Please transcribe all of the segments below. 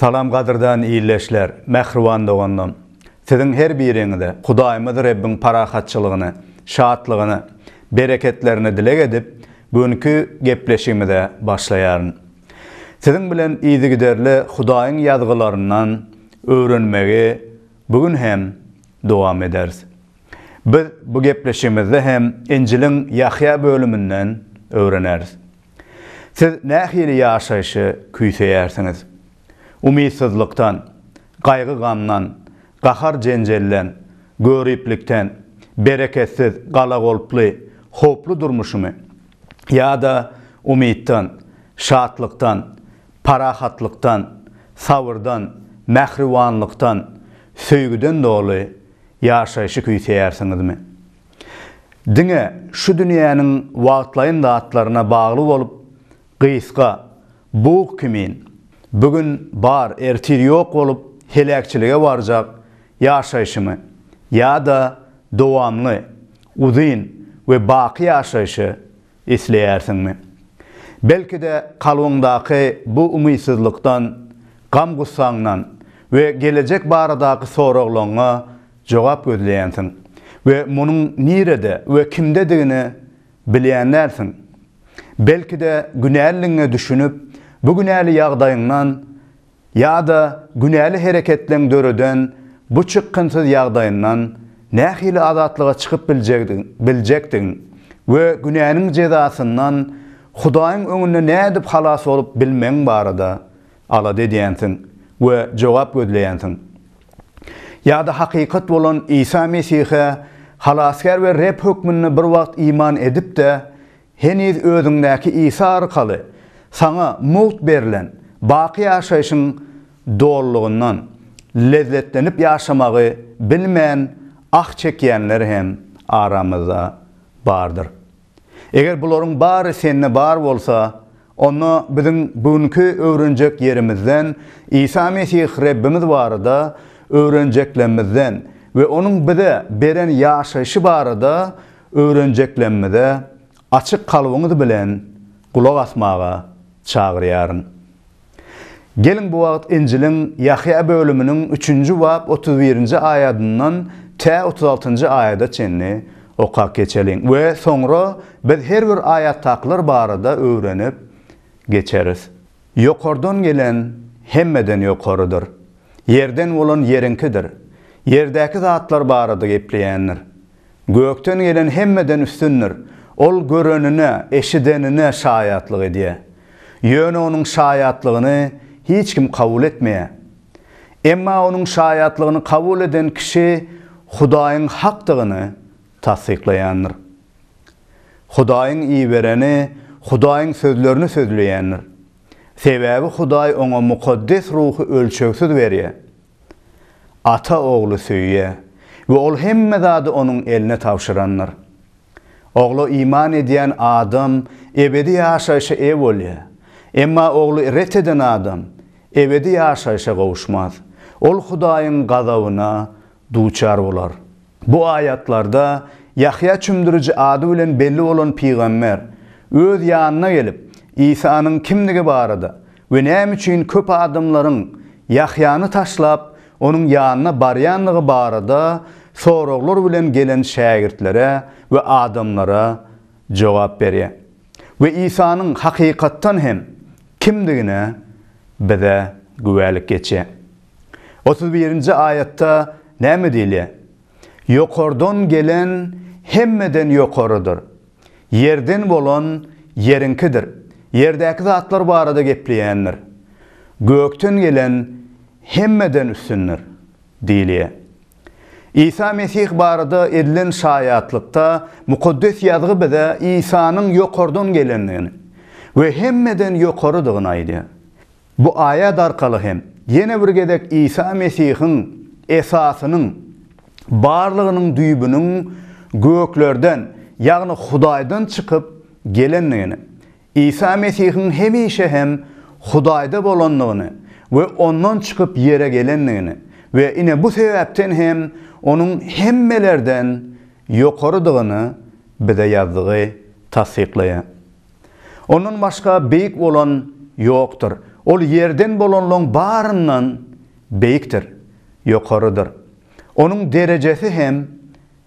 Salam gadyrdan ildeşler, mähriban doganlarym! Siziň her biriňize Hudaýymyz Rebbiň parahatçylygyny, şatlygyny, bereketlerini dileg edip, bu günki gepleşigimize başlaýaryn. Siziň bilen yzygiderli Hudaýyň Ýazgylaryndan öwrenmegi bu gün hem dowam ederis. Biz bu gepleşigimizde hem Injiliň Ýahýa bölüminden öwreneris. Siz nähili ýaşaýşy küýseýärsiňiz? Umytsyzlykdan, gaýgy-gamdan, gahar-jenjelden, göriplikden, bereketsiz, galagolply, howply durmuşymy? Ýa-da umytdan, şatlykdan, parahatlykdan, sabyrdan, mähribanlykdan, söýgüden doly ýaşaýşy küýseýärsiňizmi? Diňe şu dünýäniň wagtlaýyn zatlaryna bagly bolup, gysga, bug kimin, bu gün bar, ertir ýok bolup heläkçilige barjak ýaşaýşymy ýa-da dowamly, uzyn we baky ýaşaýşy isleýärsiňmi? Belki-de, kalbyňdaky bu umytsyzlykdan, gam-gussaňdan we gelejek baradaky soraglaryňa jogap gözleýänsiň we munuň nirede we kimdedigini bilýän dälsiň. Belki-de, günäliligiňe düşünip, bu günäli ýagdaýyňdan ýa-da günäli hereketleň döreden bu çykgynsyz ýagdaýyndan nähili azatlyga çykyp biljekdigiň we günäniň jezasyndan Hudaýyň öňünde nädip halas bolup bilmegiň barada alada edýänsiň we jogap gözleýänsiň. Ýa-da hakykat bolan Isa Mesihe Halasgär we Reb hökmünde bir wagt iman edip-de, heniz özüňdäki Isa arkaly saňa mugt berlen baky ýaşaýşyň dolulygyndan lezzetlenip ýaşamagy bilmän ah çekýänler hem aramyzda bardyr. Eger bularyň bary sende bar bolsa, onda biziň bu günki öwrenjek ýerimizden, Isa Mesih Rebbimiz barada öwrenjeklemizden we Onuň bize beren ýaşaýşy barada öwrenjeklemmize açyk kalbyňyz bilen gulak asmaga çagyrýaryn. Geliň bu wagt Injiliň Ýahýa bölüminiň üçünji bap 31-nji aýadyndan tä 36-njy aýada çenli okap geçeliň we soňra biz her bir aýatdakylar barada öwrenip geçeris. Ýokardan gelen hemmeden ýokarydyr. Ýerden bolan ýeriňkidir. Ýerdäki zatlar barada gepleýändir. Gökden gelen hemmeden üstündir. Ol görenine, eşidenine şaýatlyk edýär. Ýöne onuň şaýatlygyny hiç kim kabul etmeýär. Emma onuň şaýatlygyny kabul eden kişi Hudaýyň hakdygyny tassyklaýandyr. Hudaýyň ibereni Hudaýyň sözlerini sözleýändir. Sebäbi Hudaý oňa mukaddes ruhy ölçegsiz berýär. Ata Ogly söýýär we Ol hemme zady Onuň eline tabşyrandyr. Ogla iman edýän adam ebedi ýaşaýşa eýe bolýar. Emma Ogly ret eden adam ebedi ýaşaýşa gowuşmaz. Ol Hudaýyň gazabyna duçar bolar. Bu aýatlarda Ýahýa çümdüriji ady bilen belli bolan pygamber, öz ýanyna gelip, Isanyň kimdigi barada we näme üçin köp adamlaryň Ýahýany taşlap, onuň ýanyna barýandygy barada soraglar bilen gelen şägirtlere we adamlara jogap berýär we Isanyň hakykatdan hem kimdigine bize güwälik geçýär. 31-nji aýatda näme diýilýär? Ýokardan gelen hemmeden ýokarydyr. Ýerden bolan ýeriňkidir. Ýerdäki zatlar barada gepleýändir. Gökden gelen hemmeden üstündir diýilýär. Isa Mesih barada edilen şaýatlykda Mukaddes Ýazgy bize Isanyň ýokardan gelendigini we hemmeden ýokarydygyny aýdýar. Bu aýat arkaly hem ýene bir gezek Isa Mesihiň esasynyň, barlygynyň düýbüniň göklerden, ýagny Hudaýdan çykyp gelendigini, Isa Mesihiň hemişe hem Hudaýda bolandygyny we Ondan çykyp ýere gelendigini we ine bu sebäpden hem Onuň hemmelerden ýokarydygyny bize ýazdygy tassyklaýar. Ondan başga beýik bolan ýokdur. Ol ýerden bolanlaň baryndan beýikdir, ýokarydyr. Onuň derejesi hem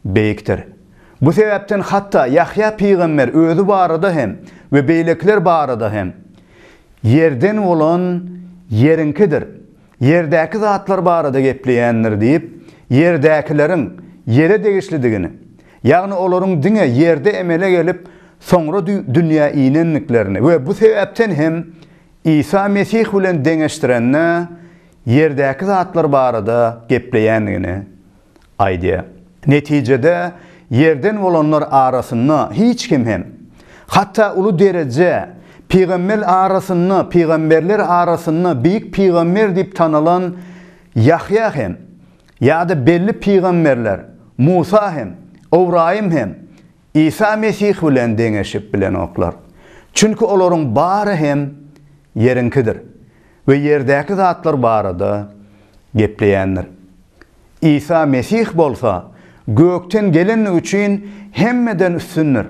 beýikdir. Bu sebäpden hatda Ýahýa pygamber özi barada hem we beýlekiler barada hem, Ýerden bolan ýeriňkidir, ýerdäki zatlar barada gepleýändir diýip, ýerdäkileriň ýere degişlidigini, ýagny olaryň diňe ýerde emele gelip, soňra dünýä inendiklerini we bu sebäpden hem Isa Mesih bilen deňeşdirende ýerdäki zatlar barada gepleýändigini aýdýar. Netijede, ýerden bolanlar arasynda hiç kim hem, hatda uly dereje, pygamber arasynda, pygamberler arasynda beýik pygamber diýip tanalan Ýahýa hem, ýa-da belli pygamberler Musa hem, Ybraýym hem Isa Mesih bilen deňeşip bilenoklar. Çünki olaryň bary hem ýeriňkidir we ýerdäki zatlar barada gepleýändir. Isa Mesih bolsa, gökden gelendigi üçin hemmeden üstündir.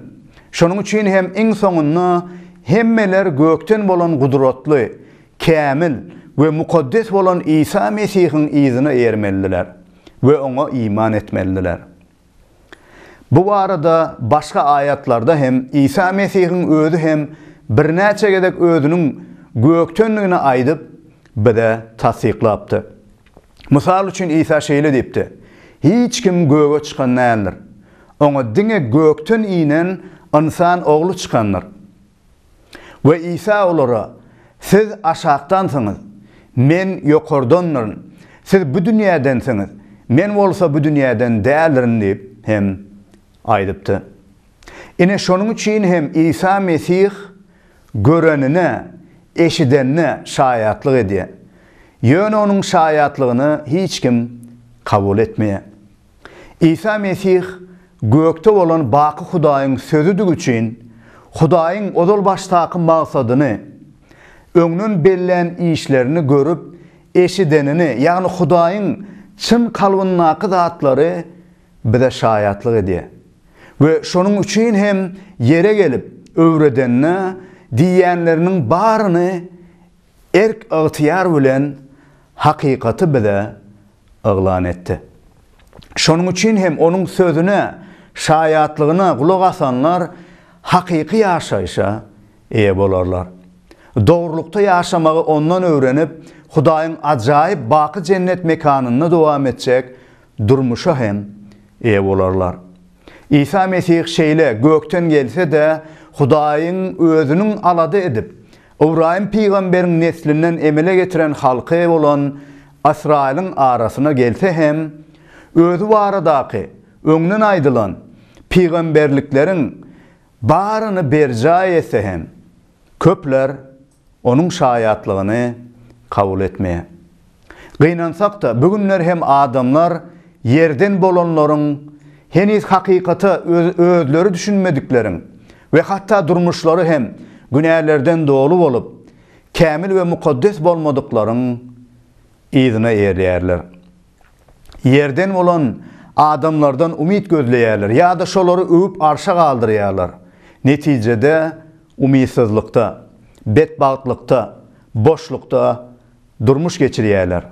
Şonuň üçin hem iň soňunda hemmeler gökden bolan gudratly, kämil we mukaddes bolan Isa Mesihiň yzyna eýermelidiler we oňa iman etmelidiler. Bu barada başga aýatlarda hem Isa Mesihiň özi hem birnäçe gezek özüniň gökdendigini aýdyp, bize tassyklapdy. Mysal üçin Isa şeýle diýipdi, Hiç kim göge çykan däldir. Oňa diňe gökden inen Ynsan Ogly çykandyr. We Isa olara, Siz aşakdansyňyz, Men ýokardandyryn. Siz bu dünýädensiňiz, Men bolsa bu dünýäden däldirin diýip hem aýdypdy. Ine şonuň üçin hem Isa Mesih görenine, eşidenine şaýatlyk edýär. Ýöne onuň şaýatlygyny hiç kim kabul etmeýär. Isa Mesih gökde bolan baky Hudaýyň Sözüdigi üçin, Hudaýyň ozal başdaky maksadyny, öňden bellän işlerini görüp, eşidenini, ýagny Hudaýyň çyn kalbyndaky zatlary bize şaýatlyk edýär. We şonuň üçin hem ýere gelip, öwredende diýýänleriniň baryny erk-ygtyýar bilen hakykaty bize yglan etdi. Şonuň üçin hem onuň sözüne, şaýatlygyna gulak asanlar hakyky ýaşaýşa eýe bolarlar. Dogrulykda ýaşamagy ondan öwrenip, Hudaýyň ajaýyp baky jennet mekanynda dowam etjek durmuşa hem eýe bolarlar. Isa Mesih şeýle gökden gelse-de, Hudaýyň Özüniň alada edip, Ybraýym pygamberiň neslinden emele getiren halky bolan Ysraýylyň arasyna gelse hem, Özi baradaky öňden aýdylan pygamberlikleriň baryny berjaý etse hem, köpler Onuň şaýatlygyny kabul etmeýär. Gynansak-da, bu günler hem adamlar ýerden bolanlaryň, heniz hakykata özleri düşünmedikleriň we hatda durmuşlary hem günälerden doly bolup, kämil we mukaddes bolmadyklaryň yzyna eýerýärler. Ýerden bolan adamlardan umyt gözleýärler ýa-da şolary öwüp arşa galdyrýarlar. Netijede umytsyzlykda, betbagtlykda, boşlukda durmuş geçirýärler.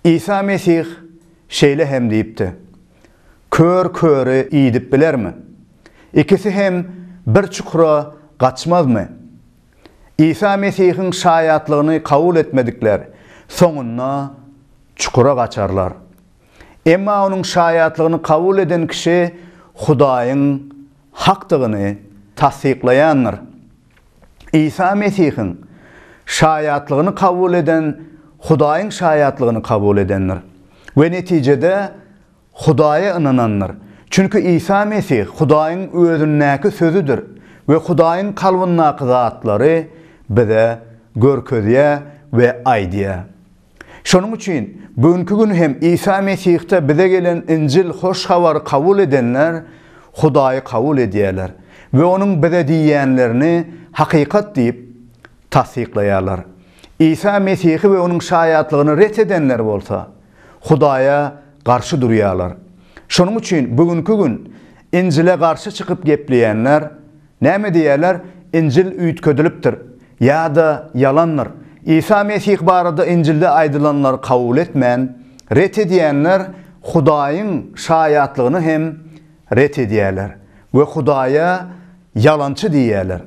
Isa Mesih şeýle hem diýipdi, Kör köri iýdip bilermi? Ikisi hem bir çukura gaçmazmy? Isa Mesihiň şaýatlygyny kabul etmedikler soňunda çukura gaçarlar. Emma Onuň şaýatlygyny kabul eden kişi Hudaýyň hakdygyny tassyklaýandyr. Isa Mesihiň şaýatlygyny kabul eden Hudaýyň şaýatlygyny kabul edendir we netijede Hudaýa ynanandyr. Çünki Isa Mesih Hudaýyň Özündäki Sözüdir we Hudaýyň kalbyndaky zatlary bize görkezýär we aýdýar. Şonuň üçin bu günki gün hem Isa Mesihde bize gelen Injil hoş habary kabul edenler Hudaýy kabul edýärler we Onuň bize diýýänlerini hakykat diýip tassyklaýarlar. Isa Mesihi we Onuň şaýatlygyny ret edenler bolsa, Hudaýa garşy durýarlar. Şonuň üçin bu günki gün Injile garşy çykyp gepleýänler näme diýýärler? Injil üýtgedilipdir ýa-da ýalandyr. Isa Mesih barada Injilde aýdylanlary kabul etmän, ret edýänler Hudaýyň şaýatlygyny hem ret edýärler we Hudaýa ýalançy diýýärler.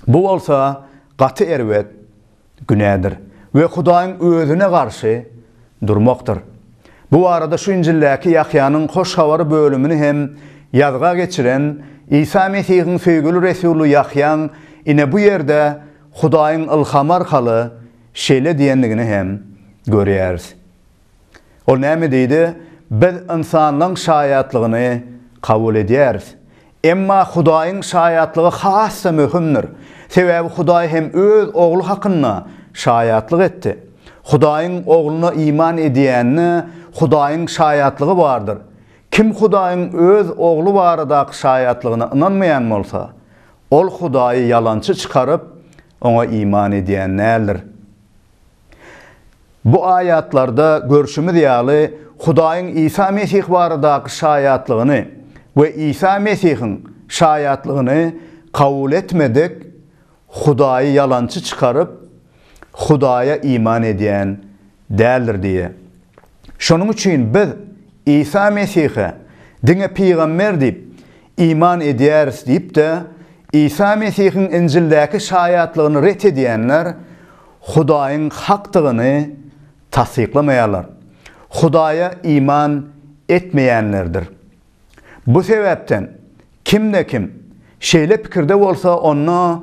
Bu bolsa gaty erbet günädir we Hudaýyň Özüne garşy durmakdyr. Bu barada şu Injildäki Ýahýanyň Hoş Habary bölümini hem ýazga geçiren Isa Mesihiň söýgüli resuly Ýahýaň ine bu ýerde Hudaýyň ylhamy arkaly şeýle diýendigini hem görýäris. Ol näme diýdi? Biz ynsanlaryň şaýatlygyny kabul edýäris. Emma Hudaýyň şaýatlygy has-da möhümdir. Sebäbi Hudaý hem Öz Ogly hakynda şaýatlyk etdi. Hudaýyň Ogluna iman edýände Hudaýyň şaýatlygy bardyr. Kim Hudaýyň Öz Ogly baradaky şaýatlygyna ynanmaýan bolsa, ol Hudaýy ýalançy çykaryp, Oňa iman edýän däldir. Bu aýatlarda görşümiz ýaly, Hudaýyň Isa Mesih baradaky şaýatlygyny we Isa Mesihiň şaýatlygyny kabul etmedik Hudaýy ýalançy çykaryp, Hudaýa iman edýän däldir diýýär. Şonuň üçin biz Isa Mesihe diňe pygamber diýip iman edýäris diýip-de, Isa Mesihiň Injildäki şaýatlygyny ret edýänler Hudaýyň hakdygyny tassyklamaýarlar. Hudaýa iman etmeýänlerdir. Bu sebäpden, kimde-kim şeýle pikirde bolsa, onda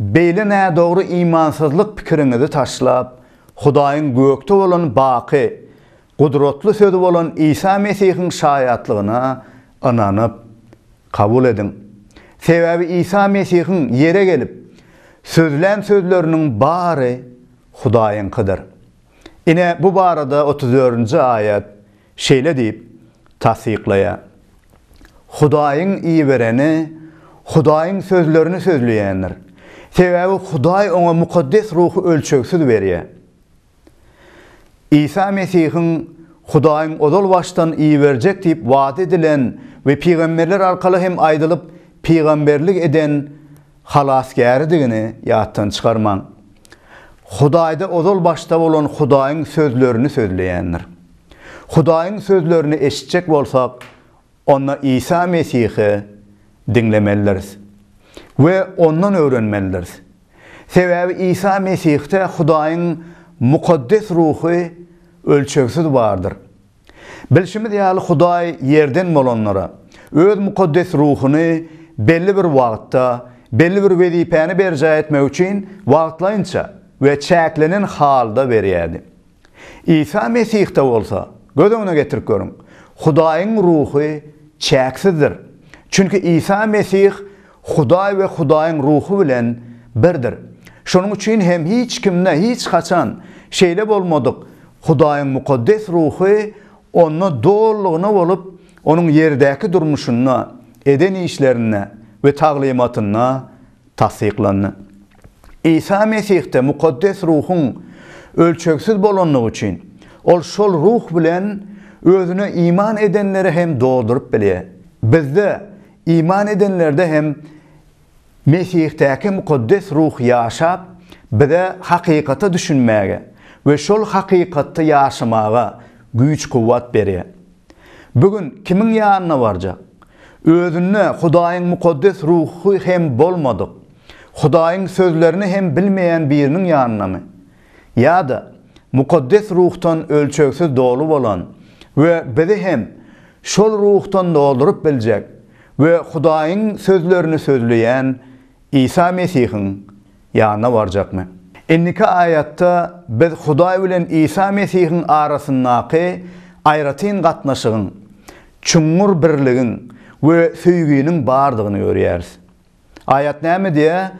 beýle nädogry imansyzlyk pikiriňizi taşlap, Hudaýyň gökde bolan baky, gudratly Sözi bolan Isa Mesihiň şaýatlygyna ynanyp, kabul ediň. Sebäbi Isa Mesihiň ýere gelip, sözlän sözleriniň bary Hudaýyňkydyr. Ine, bu barada 34-nji aýat şeýle diýip tassyklaýar, Hudaýyň ibereni Hudaýyň sözlerini sözleýändir. Sebäbi Hudaý oňa Mukaddes Ruhy ölçegsiz berýär. Isa Mesihiň Hudaýyň ozal başdan iberjek diýip wada edilen we pygamberler arkaly hem aýdylyp pygamberlik eden Halasgäridigini ýatdan çykarmaň. Hudaýda ozal başda bolan Hudaýyň sözlerini sözleýändir. Hudaýyň sözlerini eşitjek bolsak, onda Isa Mesihi diňlemelidiris we Ondan öwrenmelidiris. Sebäbi Isa Mesihde Hudaýyň Mukaddes Ruhy ölçegsiz bardyr. Bilşimiz ýaly, Hudaý ýerden bolanlara Öz Mukaddes Ruhuny belli bir wagtda, belli bir wezipäni berjaý etmek üçin wagtlaýynça we çäklenen halda berýärdi. Isa Mesihde bolsa, göz öňüne getirip görüň, Hudaýyň Ruhy çäksizdir. Çünki Isa Mesih Hudaý we Hudaýyň Ruhy bilen birdir. Şonuň üçin hem hiç kimde hiç haçan şeýle bolmadyk Hudaýyň Mukaddes Ruhy onda dolulygyna bolup, onuň ýerdäki durmuşynda, eden işlerinde we taglymatynda tassyklandy. Isa Mesihde Mukaddes Ruhuň ölçegsiz bolandygy üçin, Ol şol Ruh bilen Özüne iman edenleri hem dolduryp bilýär. Bizde, iman edenlerde hem Mesihdäki Mukaddes Ruh ýaşap, bize hakykata düşünmäge we şol hakykatda ýaşamaga güýç-kuwwat berýär. Bu gün kimiň ýanyna barjak? Özünde Hudaýyň Mukaddes Ruhy hem bolmadyk, Hudaýyň sözlerini hem bilmeýän biriniň ýanynamy? Ýa-da Mukaddes Ruhdan ölçegsiz doly bolan we bizi hem şol Ruhdan dolduryp biljek we Hudaýyň sözlerini sözleýän Isa Mesihiň ýanyna barjakmy? Indiki aýatda biz Hudaý bilen Isa Mesihiň arasyndaky aýratyn gatnaşygyň, çuňňur birligiň we söýginiň bardygyny görýäris. Aýat näme diýýär?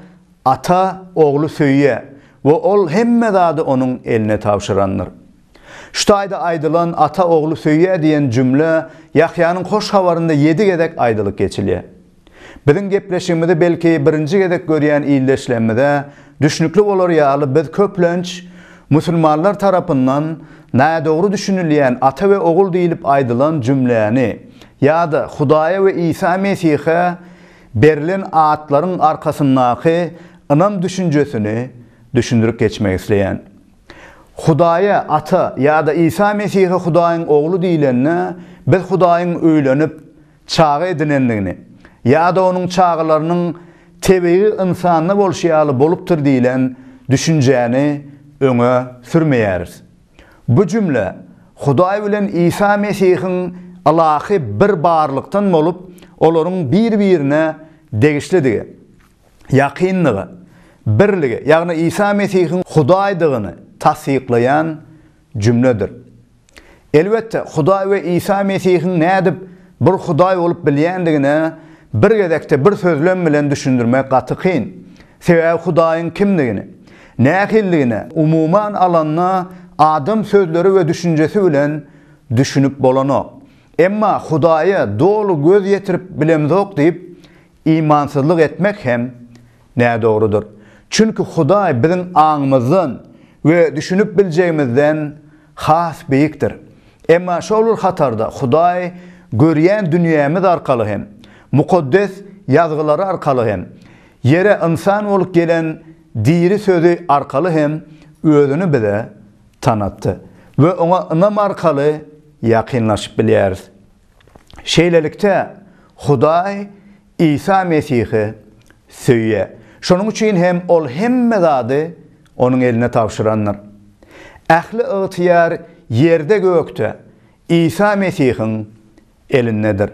Ata Ogly söýýär we Ol hemme zady Onuň eline tabşyrandyr. Şu taýda aýdylan Ata Ogly söýýär diýen jümle Ýahýanyň Hoş Habarynda ýedi gezek aýdylyp geçilýär. Biziň gepleşigimizi belki birinji gezek görýän ildeşlerimize düşnükli bolar ýaly biz köplenç musulmanlar tarapyndan nädogry düşünilýän Ata we Ogul diýlip aýdylan jümläni ýa-da Hudaýa we Isa Mesihe berlen atlaryň arkasyndaky ynam düşünjesini. düşündirip geçmek isleýän. Hudaýa Ata ýa-da Isa Mesihe Hudaýyň Ogly diýlende, biz Hudaýyň öýlenip, çaga edinendigini ýa-da onuň çagalarynyň tebigy ynsanda bolşy ýaly bolupdyr diýlen düşünjäni öňe sürmeýäris. Bu jümle Hudaý bilen Isa Mesihiň ylahy bir barlykdan bolup, olaryň bir-birine degişlidigi, ýakynlygy, birligi, ýagny Isa Mesihiň Hudaýdygyny tassyklaýan jümledir. Elbetde, Hudaý we Isa Mesihiň nädip bir Hudaý bolup bilýändigine bir gezekde bir sözlem bilen düşündirmek gaty kyn. Sebäbi Hudaýyň kimdigini, nähilidigine umuman alanda adam sözleri we düşünjesi bilen düşünip bolanok. Emma Hudaýa doly göz ýetirip bilemzok diýip imansyzlyk etmek hem nädogrudyr. Çünki Hudaý biziň aňymyzdan we düşünip biljegimizden has beýikdir. Emma şol bir hatarda Hudaý görýän dünýämiz arkaly hem, Mukaddes Ýazgylary arkaly hem, ýere ynsan bolup gelen diri Sözi arkaly hem Özüni bize tanatdy we Oňa ynam arkaly ýakynlaşyp bilýäris. Şeýlelikde, Hudaý Isa Mesihi söýýär. Şonuň üçin hem Ol hemme zady Onuň eline tabşyrandyr. Ähli ygtyýar ýerde-gökde Isa Mesihiň elindedir.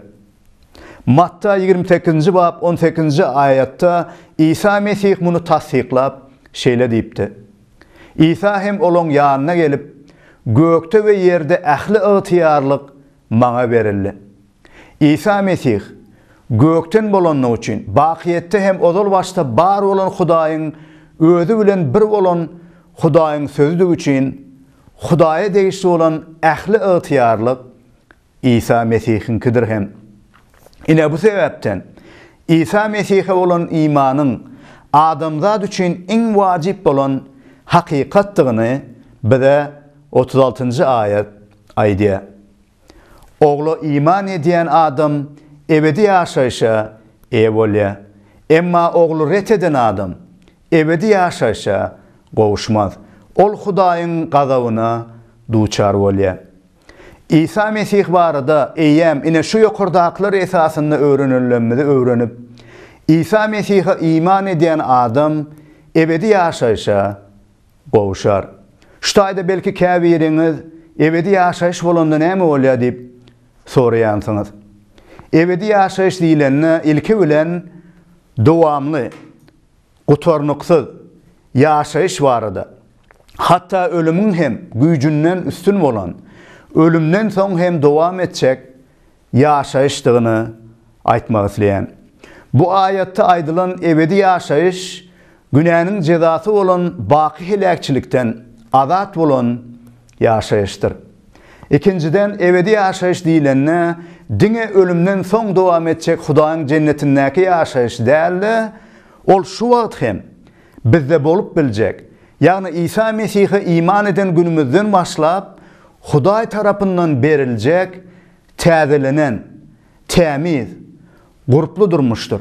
Matta 28-nji bap 18-nji aýatda Isa Mesih muny tassyklap, şeýle diýipdi, Isa hem olaň ýanyna gelip, Gökde we ýerde ähli ygtyýarlyk Maňa berildi. Isa Mesih, gökden bolandygy üçin, bakyýetde hem ozal başda bar bolan Hudaýyň Özi bilen bir bolan Hudaýyň Sözüdigi üçin, Hudaýa degişli bolan ähli ygtyýarlyk Isa Mesihiňkidir hem. Ine bu sebäpden, Isa Mesihe bolan imanyň adamzat üçin iň wajyp bolan hakykatdygyny bize 36-njy aýat aýdýar. Ogla iman edýän adam ebedi ýaşaýşa eýe bolýar. Emma Ogly ret eden adam ebedi ýaşaýşa gowuşmaz. Ol Hudaýyň gazabyna duçar bolýar. Isa Mesih barada eýýäm ine şu ýokardakylar esasynda öwrenenlerimizi öwrenip, Isa Mesihe iman edýän adam ebedi ýaşaýşa gowşar. Şu taýda belki käbiriňiz ebedi ýaşaýyş bolanda näme bolýar diýip soraýansyňyz. Ebedi ýaşaýyş diýlende ilki bilen dowamly, gutarnyksyz ýaşaýyş barada, hatda ölümiň hem güýjünden üstün bolan, ölümden soň hem dowam etjek ýaşaýyşdygyny aýtmak isleýän. Bu aýatda aýdylan ebedi ýaşaýyş günäniň jezasy bolan baky heläkçilikden azat bolan ýaşaýyşdyr. Ikinjiden, ebedi ýaşaýyş diýlende, diňe ölümden soň dowam etjek Hudaýyň jennetindäki ýaşaýyş däl-de, ol şu wagt hem bizde bolup biljek, ýagny Isa Mesihe iman eden günümizden başlap, Hudaý tarapyndan beriljek täzelenen, tämiz, gurply durmuşdyr.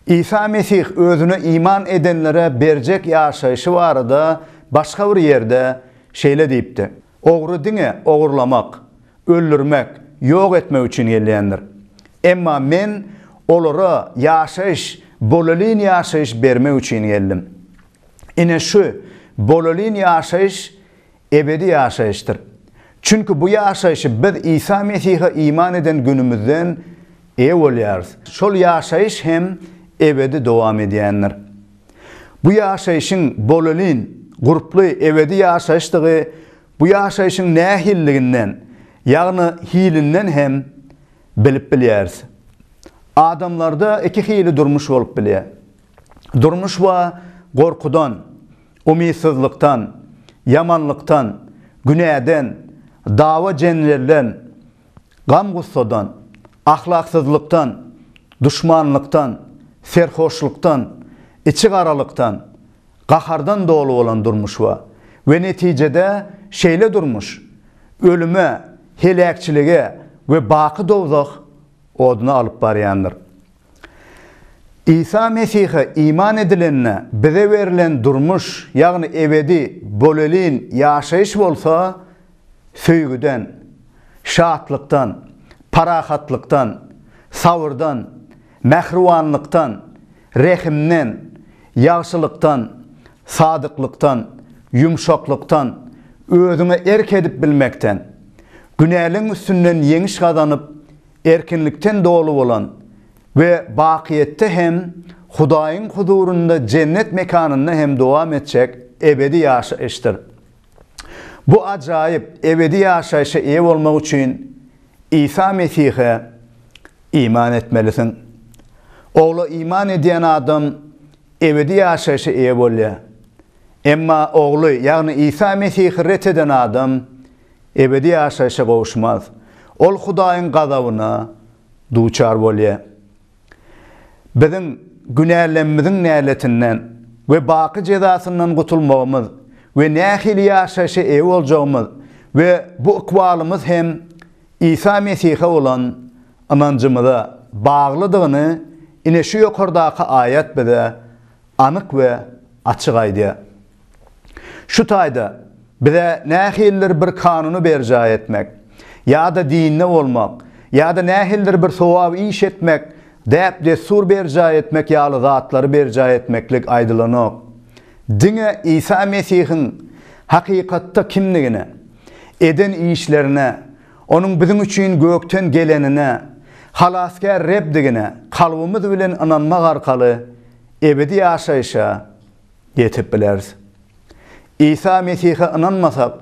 Isa Mesih özüne iman edenlere berjek ýaşaýşy barada başga bir ýerde şeýle diýipdi, Ogry diňe ogurlamak, öldürmek, ýok etmek üçin gelýändir. Emma Men olara ýaşaýyş, bolelin ýaşaýyş bermek üçin geldim. Ine şu bolelin ýaşaýyş ebedi ýaşaýyşdyr. Çünki bu ýaşaýşy biz Isa Mesihe iman eden günümizden eýe bolýarys. Şol ýaşaýyş hem ebedi dowam edýändir. Bu ýaşaýşyň bolelin, gurply, ebedi ýaşaýyşdygy bu ýaşaýşyň nähilliginden, ýagny hilinden hem bilip bilýäris. Adamlarda iki hili durmuş bolup bilýär. Durmuş we gorkudan, umytsyzlykdan, ýamanlykdan, günäden, dawa-jenjelden, gam-gussadan, ahlaksyzlykdan, duşmanlykdan, serhoşlukdan, içigaralykdan, gahardan doly bolan durmuş bar. We netijede şeýle durmuş ölüme, heläkçilige we baky dowzah oduna alyp barýandyr. Isa Mesihe iman edilende bize berlen durmuş, ýagny ebedi, bolelin ýaşaýyş bolsa söýgüden, şatlykdan, parahatlykdan, sabyrdan, mähribanlykdan, rehimden, ýagşylykdan, sadyklykdan, ýumşaklykdan, özüňe erk edip bilmekden, günäleň üstünden ýeňiş gazanyp, erkinlikden doly bolan we bakyýetde hem Hudaýyň huzurynda jennet mekanynda hem dowam etjek ebedi ýaşaýyşdyr. Bu ajaýyp ebedi ýaşaýşa eýe bolmak üçin Isa Mesihe iman etmelisiň. Ogla iman edýän adam ebedi ýaşaýşa eýe bolýar. Emma Ogly, ýagny Isa Mesihi ret eden adam ebedi ýaşaýşa gowuşmaz. Ol Hudaýyň gazabyna duçar bolýar. Biziň günälemmiziň näletinden we baky jezasyndan gutulmagymyz we nähili ýaşaýşa eýe boljagymyz we bu ykbalymyz hem Isa Mesihe bolan ynanjymyza baglydygyny ine şu ýokardaky aýat bize anyk we açyk aýdýar. Şu taýda bize nähilidir bir kanuny berjaý etmek, ýa-da dinde bolmak, ýa-da nähilidir bir sogap iş etmek, däp-dessur berjaý etmek ýaly zatlary berjaý etmeklik aýdylanok. Diňe Isa Mesihiň hakykatda kimdigine, eden işlerine, Onuň biziň üçin gökden gelenine, Halasgär Rebdigine kalbymyz bilen ynanmak arkaly ebedi ýaşaýşa ýetip bileris. Isa Mesihe ynanmasak,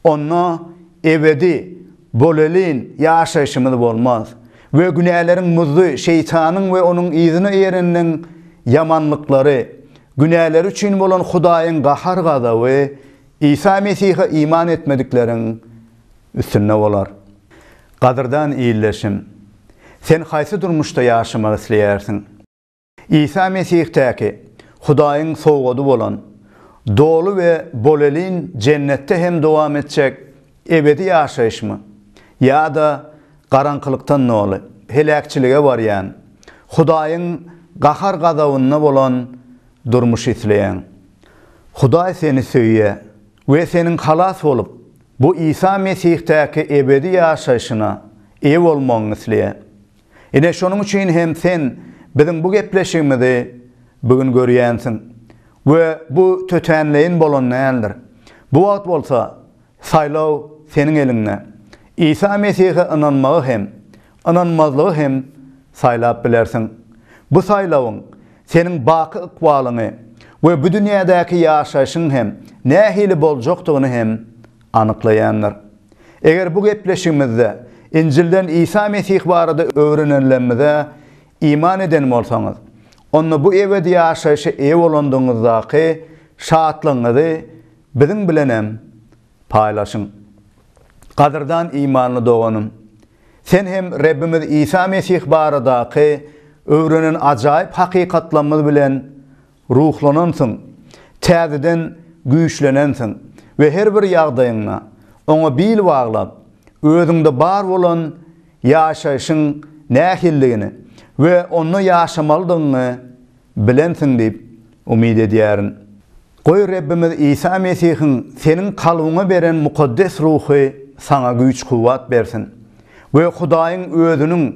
onda ebedi, bolelin ýaşaýşymyz bolmaz we günäleriň muzdy şeýtanyň we onuň yzyna eýerenleň ýamanlyklary, günäleri üçin bolan Hudaýyň gahar-gazaby Isa Mesihe iman etmedikleriň üstünde bolar. Gadyrdan ildeşim, sen haýsy durmuşda ýaşamak isleýärsiň? Isa Mesihdäki Hudaýyň sowgady bolan, doly we bolelin jennetde hem dowam etjek ebedi ýaşaýyşmy ýa-da garaňkylykdan doly, heläkçilige barýan, Hudaýyň gahar-gazabynda bolan durmuşy isleýäň? Hudaý seni söýýär we seniň halas bolup, bu Isa Mesihdäki ebedi ýaşaýşyna eýe bolmagyňy isleýär. Ine, şonuň üçin hem sen biziň bu gepleşigimizi bu gün görýänsiň. We bu tötänleýin bolan däldir. Bu wagt bolsa, saýlaw seniň eliňde. Isa Mesihe ynanmagy hem, ynanmazlygy hem saýlap bilersiň. Bu saýlawyň seniň baky ykbalyňy we bu dünýädäki ýaşaýşyň hem nähili boljakdygyny hem anyklaýandyr. Eger bu gepleşigimizde Injilden Isa Mesih barada öwrenenlerimize iman eden bolsaňyz, onda bu ebedi ýaşaýşa eýe bolandygyňyzdaky şatlygyňyzy biziň bilenem paýlaşyň. Gadyrdan imanly doganym, sen hem Rebbimiz Isa Mesih baradaky öwrenen ajaýyp hakykatlarymyz bilen Ruhlanansyň, täzeden güýçlenensiň we her bir ýagdaýyňda Oňa bil baglap, özüňde bar bolan ýaşaýşyň nähilidigini we onda ýaşamalydygyňy bilensiň diýip umyt edýärin. Goý, Rebbimiz Isa Mesihiň seniň kalbyňa beren Mukaddes Ruhy saňa güýç-kuwwat bersin we Hudaýyň Özüniň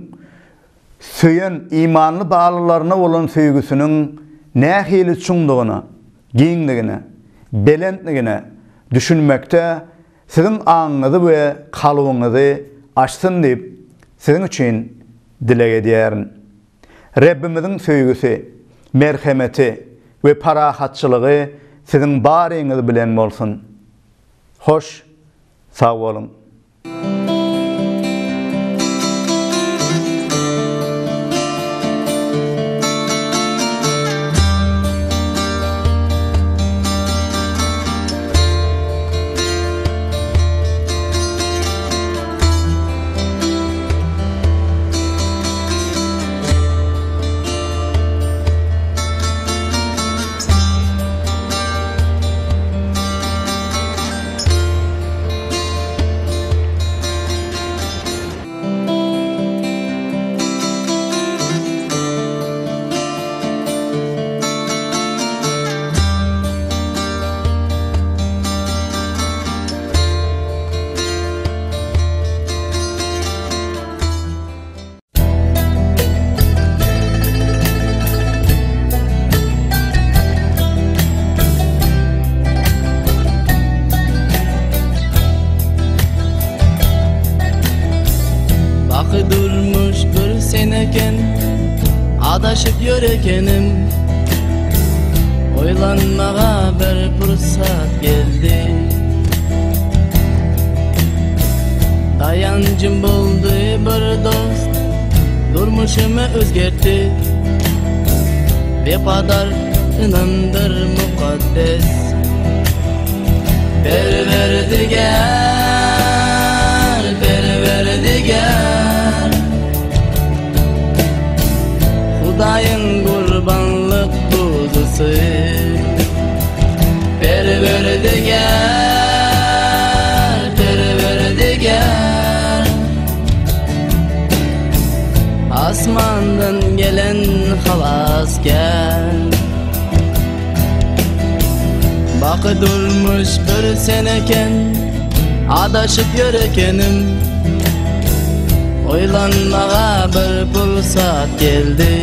Söýen imanly balalaryna bolan söýgüsiniň nähili çuňdugyna, giňligine, belentligine düşünmekde siziň aňyňyzy we kalbyňyzy açsyn diýip, siziň üçin dileg edýärin. Rebbimiziň söýgüsi, merhemeti we parahatçylygy siziň baryňyz bilen bolsun. Hoş, sag boluň! Baky durmuş bir sen eken, Adaşyp ýör ekenim. Oýlanmaga bir pursat geldi. Daýanjym boldy bir dost, Durmuşymy özgertdi. Wepadar ynamdyr mukaddes. Perwerdigär, Perwerdigär. Hudaýyň gurbanlyk guzusy. Perwerdigär, Perwerdigär. Asmandan gelen halasgär. Baky durmuş bir sen eken, Adaşyp ýör ekenim. Oýlanmaga bir pursat geldi.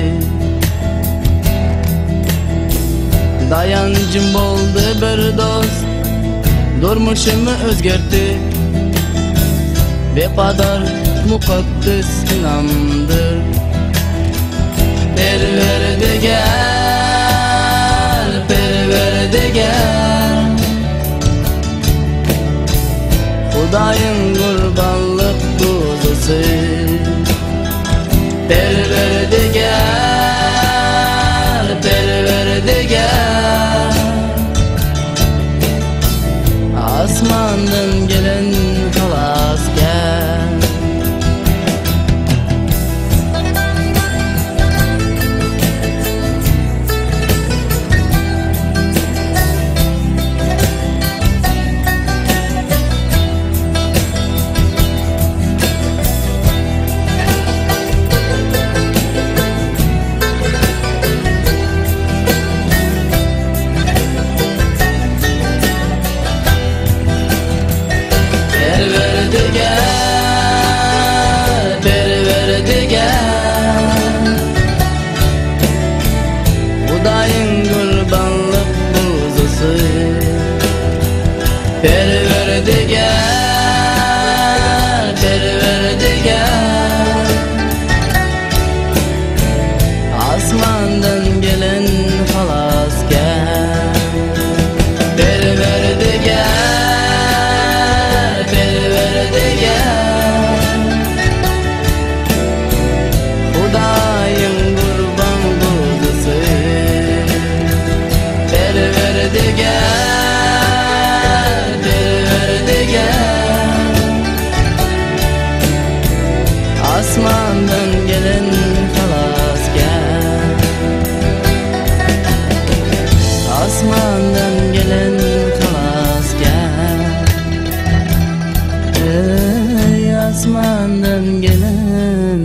Daýanjym boldy bir dost, Durmuşymy özgertdi. Wepadar mukaddes ynamdyr. Perwerdigär, Perwerdigär. Hudaýyň gurbanlyk guzusy. Perwerdigär, Perwerdigär. Asmandan gelen halasgär. Perwerdigär, Perwerdigär. Hudaýyň gurbanlyk guzusy. Perwerdigär, Perwerdigär. Asmandan gelen halasgär. Perwerdigär, Perwerdigär. Hudaýyň gurban guzusy. Perwerdigär, Perwerdigär. Asmandan gelen halasgär. Asmandan gelen halasgär. Eý, asmandan gelen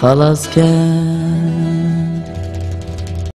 halasgär.